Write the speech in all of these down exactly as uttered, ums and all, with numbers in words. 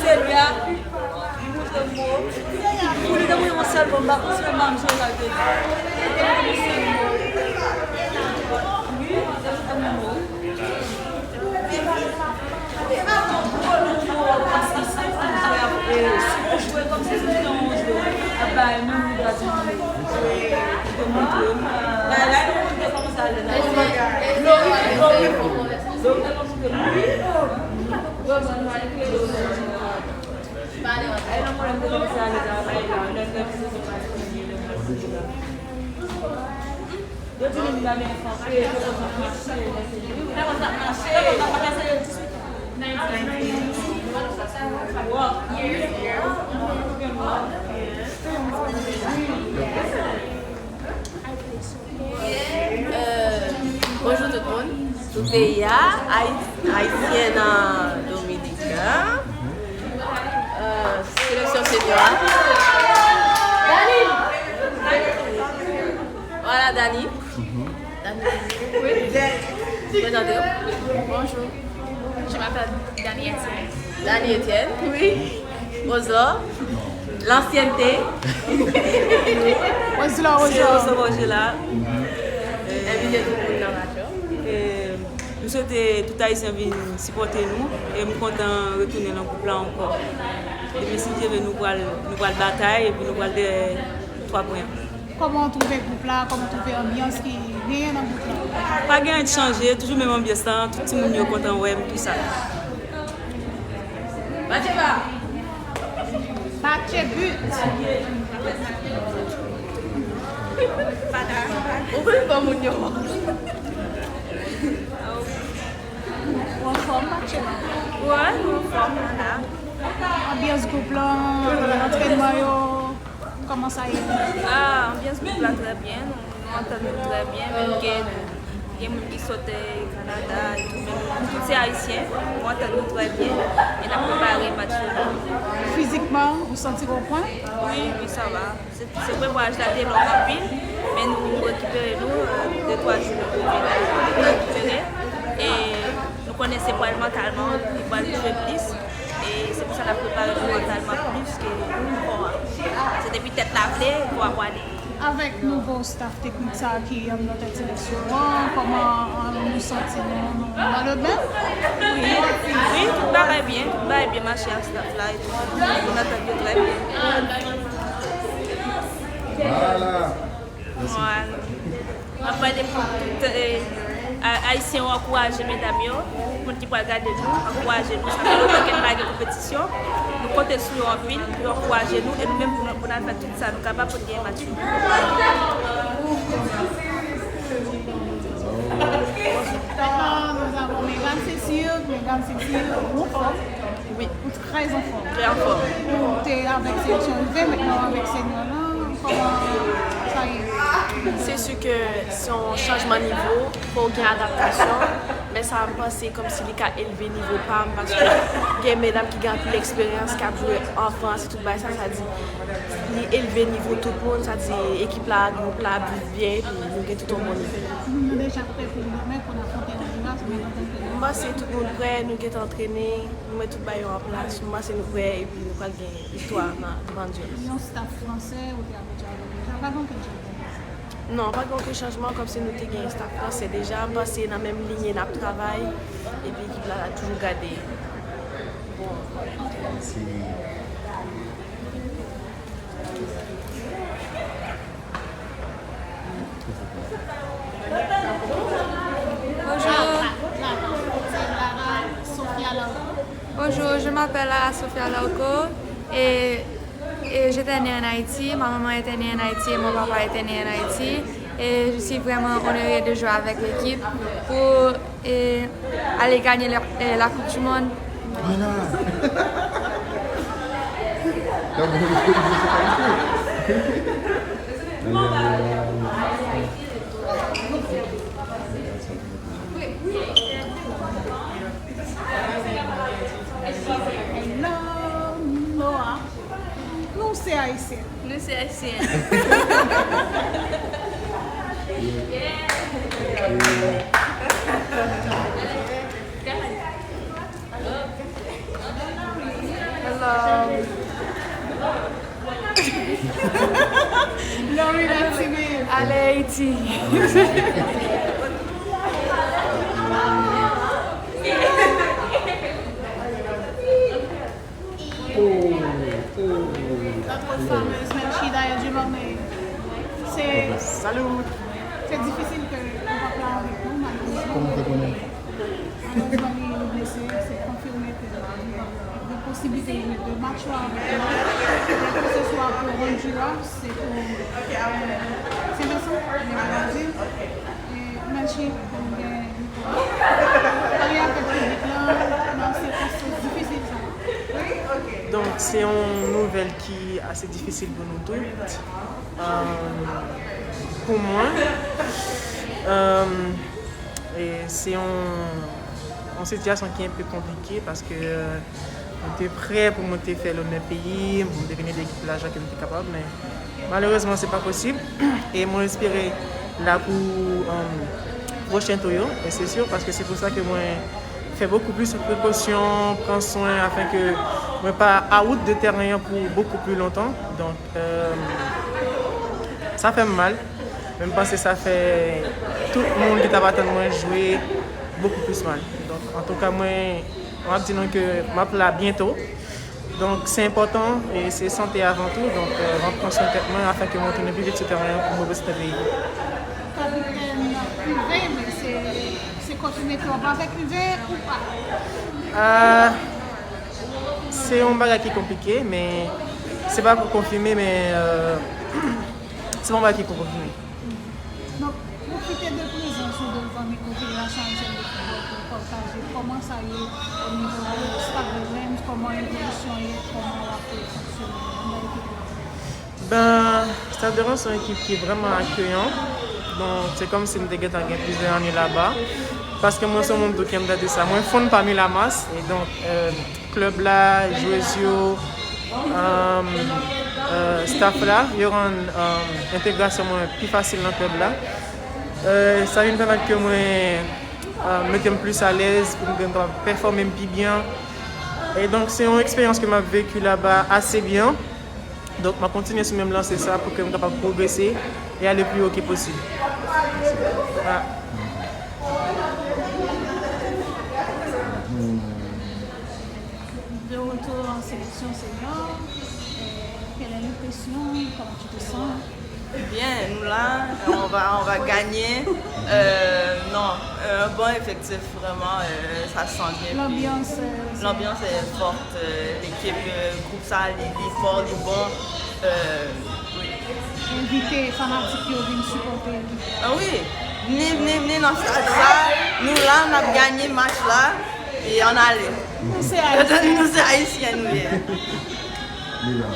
Seyè, li montre m mo. Pou li te montre m yon sèl mo, m pa konn si m pa m sonje sa l te di. Li te montre m yon sèl mo. Wi, li te montre m yon mo. E pa, e pa yon gwo mo, paske se pou jwe ap, e, si pou jwe kòmsi se te yon jwe, ap bay moun li pa di moun. Li te montre m. Bagay la, li te kòmanse ale la. Lori, Lori, Lori te kòmanse te montre m. Yo di nou pa gen fanke, yo konn mache. Yo konn mache. Euh, bonjou tout moun. Tout peyi a, Ay-, Ayisyen nan Dominiken. Euh, seleksyon senior a. Dani! Voilà, Dani. Dani. Oui. Prezante w. Bonjou. Je m'appelle Dani Etienne. Dani Etienne. Oui. Ozò. L'ancienneté. Ozò, Ozò. Ozò Borgela. Envite tout moun nan match yo. E, m swete tout Ayisyen vin sipòte nou. E m kontan retounen nan gwoup la ankò. Epi si Dye vle, nou pral, nou pral batay, epi nou pral dèyè twa pwen. Kòman w twouve gwoup la? Kòman w twouve anbyans ki genyen nan gwoup la? Pa gen anyen k chanje, toujou menm anbyans lan, tout timoun yo kontan wè m, tou sa. Match pa! Match but! Ou konn bon moun yo. Ou anfòm, match pa? Wè, nou anfòm, nou la. Anbyans gwoup lan, antrènman yo. Kòman sa ye? Ah, anbyans gwoup la trè byen, nou, nou antann nou trè byen, menm ke gen moun ki sot, eh, Kanada etou, men nou tout se Ayisyen, nou antann nou trè byen, e n ap prepare match yo. Fizikman, ou santi w o pwen? Wi, wi, sa va. Se, se preparasyon la te long anpil, men nou rekipere nou, eh, de twa jou nou rekipere, e nou konnen se pral mantalman, nou pral jwe plis. E se pou sa n ap prepare nou mantalman plis ke kò a. Se depi tèt la vle, kò a prale. Avèk nouvo staff teknik sa a ki anndan tèt seleksyon an, kòman, euh, nou santi nou, nou, nou nan le ben? Wi, wi, tout bagay byen, tout bagay byen mache ak staff la epi moun nan tèt yo trè byen. Voilà. Mèsi. Mwen, mwen pale pou tout, eh, a-, Ayisyen yo ankouraje medam yo, moun ki pral gade nou, ankouraje nou. Sa fè lontan ke n pa gen konpetisyon. Nou konte sou yo anpil pou yo ankouraje nou e nou menm pou nou, pou n al fè tout sa nou kapab pou n genyen match yo. Maintenant, nous avons Mégane Cécile. Mégane Cécile, ou anfòm? Wi. Ou trè anfòm. Trè anfòm. Ou te avèk seleksyon U V, mentnan w avèk senior lan, kòman sa ye? Se si ke se yon chanjman nivo, fò w gen adaptasyon, men sa m panse kòmsi li ka elve nivo pa m, paske gen medam ki gen anpil eksperyans, k ap jwe an Frans, e tout bagay sa, sa di, li elve nivo tout moun, sa di, ekip la, gwoup la ap viv byen, epi nou gen tout yon bon nivo. Nou deja prè pou demen, pou n afwonte Ondiras, men antanke... M panse tout moun prè, nou gentan antrene, nou met tout bagay yo an plas, m panse nou prè, epi nou pral gen viktwa nan, devan Dye. Yon staff fransè, ou te abitye avè l deja, pa gen okenn chanjman? Non, pa gen okenn chanjman, kòmsi nou te gen staff fransè deja, m panse nan menm linye n ap travay, epi ekip la toujou gade bon. Bonjour. Bonjour, je m'appelle Lara Sofia Larco et, et j'étais née en Haïti, ma maman était née en Haïti et mon papa était né en Haïti. Et je suis vraiment honorée de jouer avec l'équipe pour et aller gagner la, eh, la Coupe du Monde. Voilà. Ayisyen. Nou se Ayisyen. Hello. Lorena Timid. Ale Ayiti. Notre fameuse Melchie Daya Dieudonné. Se, se difisil ke ou p ap la avèk nou, malerezman. Kòman w te konnen? Malerezman, li, li blese, se konfime ke li gen posiblite jwe de match yo avèk nou. Keseswa pou Honduras, se pou Sen Vincent, oubyen Brazil. E Melchie, pou nou gen Pale avèk piblik lan nan sikonstans difisil sa yo. Donk, se yon nouvèl ki ase difisil pou nou tout. Euh, pou mwen, euh, e se yon, yon sitiyasyon ki enpe konplike paske, euh, mwen te prè pou mwen te fè lonè peyi m, pou mwen te vini de ekip la jan ke m te kapab, men malerezman, se pa posib. E mwen espere la pou, um, pwochen tou yo, e se si, paske se pou sa ke mwen fè bokou plis prekosyon, pran swen, afin ke mwen pa out de tèren an pou bokou pli lontan. Donk, um, sa fè m mal, men m panse sa fè tout moun ki t ap atann mwen jwe bokou plis mal. Donk, antouka, mwen, m ap di nou ke m ap la byento. Donk, se enpòtan, e se sante avan tou. Donk, euh, m ap pran swen tèt mwen afin ke mwen tounen pi vit sou tèren an pou m reprezante peyi m. Kapitèn Privé, men se, se kontinye twòp avèk Privé ou pa? Ah, se yon bagay ki konplike, men se pa pou konfime, men, euh, se yon bagay ki pou konfime. Donk, pwofite de prezans ou devan mikwo Federasyon Ayisyèn de Foutbòl pou w pataje kòman sa ye o nivo Stade de Reims, kòman evolisyon ye, kòman w ap fonksyone anndan ekip la. Ben, Stade de Reims se yon ekip ki vrèman akeyan. Bon, se kòmsi m te gentan gen plizyè ane laba. Paske mwen se yon moun tou ki renmen gade sa. Mwen fonn pami lamas, e donk, euh, klèb la, jwez yo, um, euh, staff la, yo rann, um, entegrasyon mwen pi fasil nan klèb la. Euh, sa vin pèmèt ke mwen, euh, mete m plis alèz pou m kapab pèfòme m pi byen. E donk, se yon eksperyans ke m ap veki laba ase byen. Donk, m ap kontinye sou menm lanse sa pou ke m kapab pwogrese e ale pi wo ke posib. Ah. De retour en sélection senior, euh, quelle est l'impression? Comment tu te sens? Bien, nous là, on va, on va gagner. Euh, non, un bon effectif, vraiment, euh, ça se sent bien. L'ambiance, euh, l'ambiance est forte, euh, l'équipe, euh, groupe ça, li, li fort, li bon. Euh, oui. Envite fanatik yo vin sipòte ekip la. Ah oui, vini, vini, vini nan stad sa, nou la, n ap ganye match la. E ann ale. Nou se Ayisyen. Nou se Ayisyen, nou ye. Li la.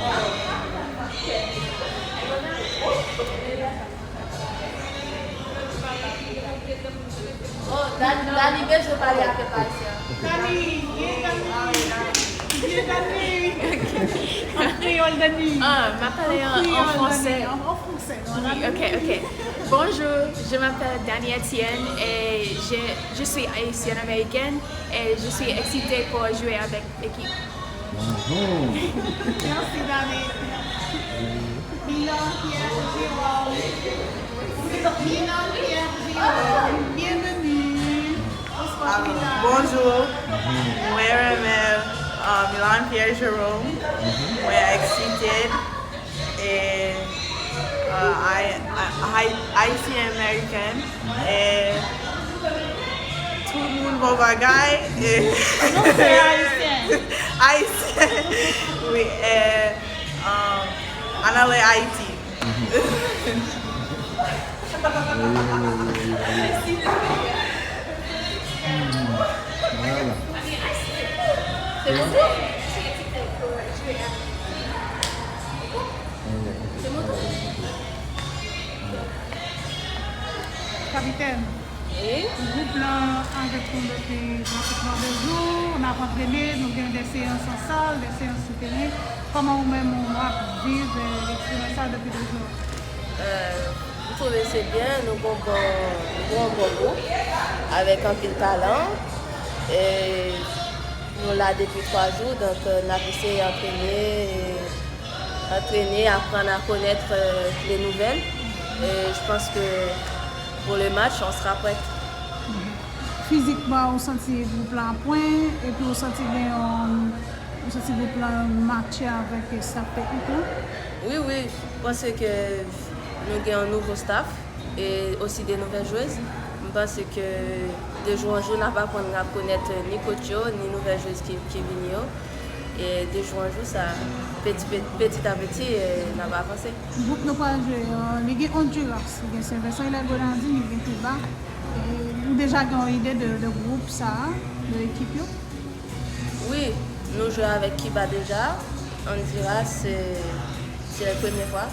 Oh, Dani, Dani bezwen pale ak pèp ayisyen. Dani, vyen Dani. Vyen Dani. An kreyòl, Dani. Ah, m ap pale an, an fransè. An fransè, non, Dani. Oui, ok, ok. Bonjour, je m'appelle Dani Etienne et je, je suis haïtienne américaine et je suis excitée pour jouer avec l'équipe. Merci, Dani. Milan Pierre Jérôme. Milan Pierre Jérôme, bienvenue. Bonsoir, Milan. Bonjour. Mwen renmen, uh, Milan Pierre Jérôme. Mwen excited. E, uh, I, I, I, Haitian American. E tout moun bon bagay. E nou se Ayisyen. Ayisyen. Wi, e, um, ann ale Ayiti. Voilà. Kapitèn, gwoup lan avèk Depi pratikman de jou, n ap antrene, nou gen de seyans an sal, de seyans sou teren. Kòman ou menm ou ap viv, eh, eksperyans sa depi de jou? Euh, m twouve se byen, nou gon bon, nou gon bon gwoup avèk anpil talan. E nou la depi twa jou, donk, euh, n ap eseye antrene, antrene, aprann a konèt, euh, les nouvelles. Et je pense que pour le match, on sera prêt. Fizikman, ou santi gwoup la pwen, epi ou santi gen yon, ou santi gwoup la matche avèk staff teknik lan? Wi, wi, m panse ke nou gen yon nouvo staff e osi de nouvèl jwez. M panse ke de jou an jou, n ap aprann rekonèt ni koch yo, ni nouvèl jwez ki, ki vini yo. E de jou an jou, sa, peti, peti a peti, e, n ap avanse. Gwoup nou pral jwe, euh, li gen Honduras, li gen Saint Vincent et les Grenadines, li gen Kiba. E ou deja gen yon ide de, de gwoup sa a, de ekip yo? Wi, nou jwe avèk Kiba deja. Honduras, se, se premye fwa.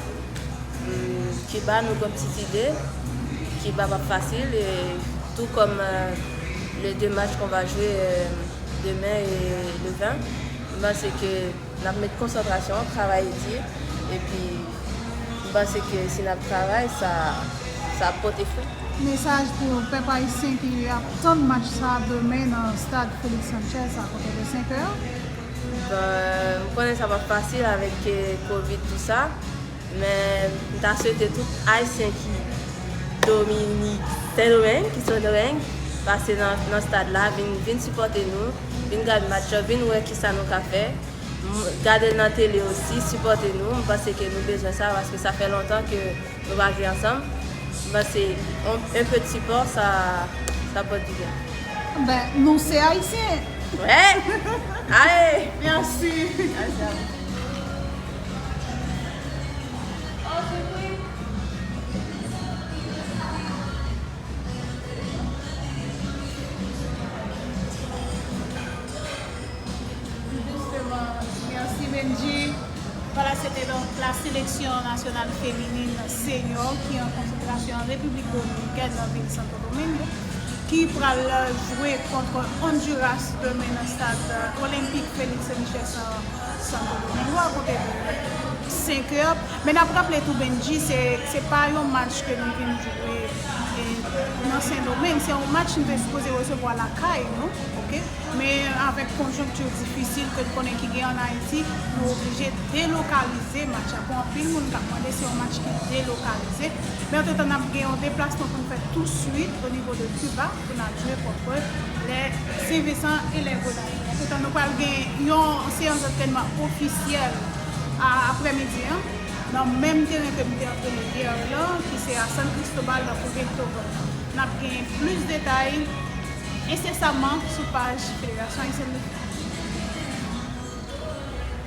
Hmm, Kiba, nou gen yon ti ide. Kiba p ap fasil. E tou kòm, euh, les deux matchs qu'on va jouer, euh, demain et le vingt, m panse ke n ap met konsantrasyon, travay di, epi m panse ke si n ap travay, sa, sa ap pote fwi. Mesaj pou pèp ayisyen ki ap tann match sa demen nan stad Félix Sanchez a konte de senk è. Bon, m konnen sa p ap fasil avèk, eh, kovid, tou sa, men m ta swete tout ayisyen ki Dominik, Sendomeng, ki Sendomeng, pase nan, nan stad la, vin, vin sipòte nou, vin gad match yo, vin wè kisa nou ka fè. M-, gade l nan tele osi, sipòte nou. M panse ke nou bezwen sa, paske sa fè lontan ke nou pa jwe ansanm. M panse yon, un peu de support, sa, sa pote di byen. Ben, nou se Ayisyen. Wè! Ale! Mèsi. Mèsi a w. Justement, merci Benji. Voilà, c'était donc la sélection nationale féminine senior qui est en concentration en République dominicaine, dans la ville Santo Domingo, qui pral jouer contre Honduras demain dans le stade olympique Félix Sanchez Santo Domingo a konte de senk è. Men n ap raple tou, Benji, se, se pa yon match ke nou vin jwe, e, nan Sendomeng. Se yon match nou te sipoze resevwa lakay nou, oke? Men avèk konjonkti difisil ke n konnen ki gen ann Ayiti, nou oblije delokalize match la. Pou anpil moun k ap mande, se yon match ki delokalize. Men antretan, n ap gen yon deplasman pou n fè touswit o nivo de Kiba pou n al jwe kont les Saint Vincent et les Grenadines. Antretan, nou pral gen yon seyans antrènman ofisyèl a, aprèmidi an, nan menm teren ke nou te antrene yè lan, ki se a San Cristobal, nan Puerto Rico. N ap gen plis detay ensesaman sou paj Federasyon Ayisyèn de Foutbòl.